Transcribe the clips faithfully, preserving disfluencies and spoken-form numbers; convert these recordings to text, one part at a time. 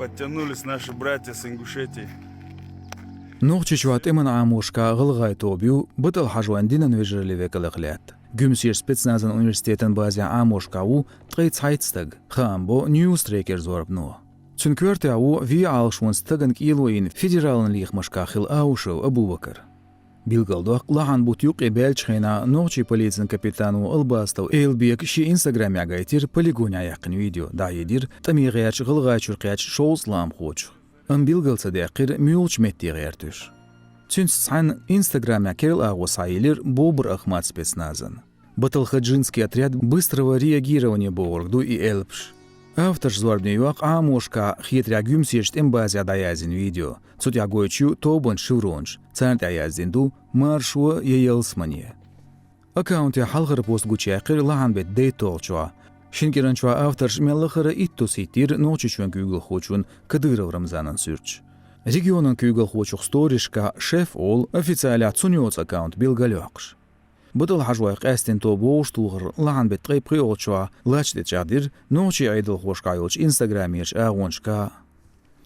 Подтянулись наши братья с Ингушетии. Нохчийчохь тӀеман Ӏамошка гӀалгӀай тоба ю БатӀал-Хьажойн динан вежараллин векалех лаьтта. Гуьмсера спецназан университетан базехь Ӏамошка ву ткъе цхьайтта стаг, хаам бо Ньюс Трекер зорбано. Цуьнан коьртехь ву вен Ӏалашонца стагана кӀело йина федералан лехамашкахь хилла Аушев Абу-Бакар. Билгалдоккху, лахьан бутт юккъе баьллачу хенахь нохчийн полицин капитано Албастов Элбека шен инстаграмехь гайтира полигонехь яьккхина видео, дӀахьедира тӀаме гӀертачу ГӀалгӀайчуьра кхаьчначу шовзткъа лаамхочух. Амма билгал ца даьккхира, муьлхачу метте гӀерта уьш. Цуьнца цхьаьна инстаграмехь керла агӀо схьаелира Бобр Ахмат спецназан. БатӀал-Хаджинский отряд быстрого реагирования бохург ду и элпаш. Авторша зорбане йоккху Ӏамошка, хетарехь Гуьмсерчу тӀеман базехь дӀаяздина видео. Цу тӀехь гойтуш ю тобанан шевронаш, царна тӀехь яздина ду «Маршо я ялсамане». Аккаунте хьалхара пост гучуяьккхира лахьан беттан дейтталгӀачохь. Шина кӀиранчохь авторша мел лахара итт тус хӀиттийра Нохчийчоьнан куьйгалхочун Кадыров Рамзанан суьрташ. Регионан куьйгалхочух сторисашкахь «Шеф» олу официалехь цунна йоцу аккаунт билгалйоккхуш. БатӀал-Хьажойх къаьстина тоба вовшахтохар лахьан беттан ткъе пхоьалгӀачохь лач тӀе чӀагӀдира нохчийн Ӏедалхошкахь йолчу инстаграмерчу агӀонашкахь.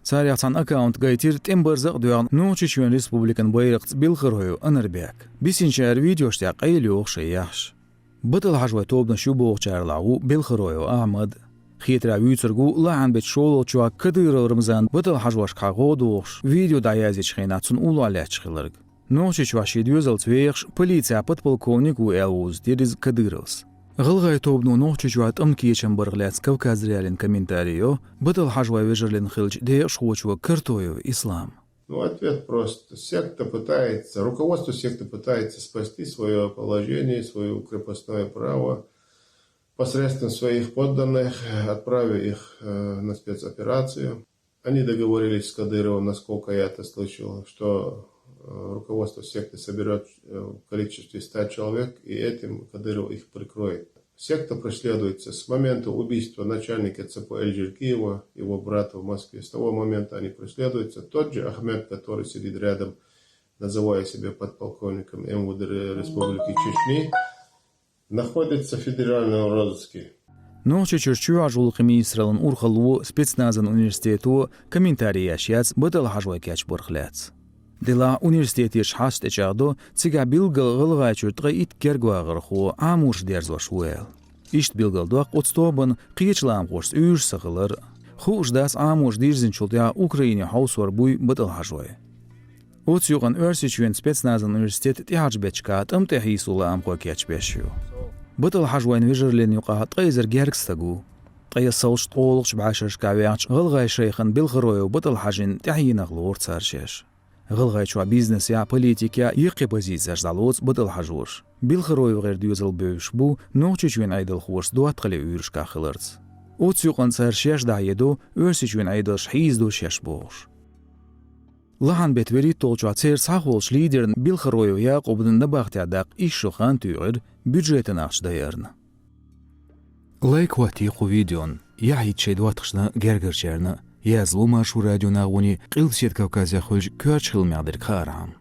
Царех цхьана аккаунт гайтира тӀеман барзакъ а доьгӀна Нохчийчоьнан республикан байракхца Белхароев Анарбек. Бисинчара видеошна тӀехь къайлайоху шайн яххьаш. БатӀал-Хьажойн тобанаш ю бохучарах ву Белхароев Ахьмад. Хетарехь вуьйцург ву лахьан беттан шолгӀачохь Кадыров Рамзан БатӀал-Хьажошкахь гӀо дохуш видео дӀаязйечу хенахь цунна уллохь лаьтташ хилларг. Нохчийчохь шен доьзалца вехаш, полицехь подполковник ву аьлла вовзийтира иза Кадыровс. ГӀалгӀайн тобано Нохчийчохь тӀаман кечам барх лаьцна Кавказ.Реалиина комментари йо БатӀал-Хьажойн вежараллин хиллачу декъашхочо Картоев Ислама. Ну, ответ прост. Секта пытается, руководство секты пытается спасти свое положение, свое крепостное право посредством своих подданных, отправив их э, на спецоперацию. Они договорились с Кадыровым, насколько я это слышал, что э, руководство секты соберет э, в количестве ста человек, и этим Кадыров их прикроет. Секта преследуется с момента убийства начальника Ц П Эльжиркиева, его брата в Москве. С того момента они преследуются. Тот же Ахмед, который сидит рядом, называя себя подполковником М В Д Республики Чечни, находится в федеральном розыске. Нохчийчуьра чоьхьарчу гӀуллакхийн министраллин урхалло, спецназан университето комментари еш яц БатӀал-Хьажойн кечбарх лаьцна. Делахь университетера хьаста тӀечӀагӀдо, цигахь билггал ГӀалгӀайчуьра ткъе итт гергга вахархо Ӏамош дерзош ву аьлла. Иштта билгалдоккху оцу тобанан кхечу лаамхошца уьйраш ца хилар. Хууш дац Ӏамош дирзинчул тӀаьхьа Украине хьовсор буй БатӀал-Хьажой. Оцу юкъанна Оьрсийчоьнан спецназан университет тӀаьхьарчу бетташкахь тӀам тӀе хьийсо лаамхой кечбеш ю. БатӀал-Хьажойн вежараллин юкъахь ткъе эзар гергга стаг ву. Ткъе ялсалгӀачу, ткъолгӀачу бӀешерашкахь ваьхначу ГӀалгӀайн шайхана Белхароев БатӀал-Хьажин тӀаьхьенах лору цара шаьш. ГӀалгӀайчохь бизнесехь, политикехь яккхий позицеш дӀалоцу БатӀал-Хьажоша. Белхароевгара доьзал бевзаш бу Нохчийчоьнан Ӏедалхоша доттагӀаллин уьйрашкахь хиларца. Оцу юкъанна цара шаьш дӀахьедо, Оьрсийчоьнан Ӏедалш хьийзадо шаьш бохуш. Лахьан беттан вуьрхӀитталгӀачохь церан схьахоллачу лидерна Белхароев Якъубна набахтехь даккха исс шо хан туьйхира бюджетан ахча дайарна. Лайк хӀоттае кху видеона, яхьийта шайн доттагӀашна, гергарчарна, язло Маршо радион агӀоне Къилбаседа Кавказехь хуьлучу коьртачу хиламех дерг хаархьама.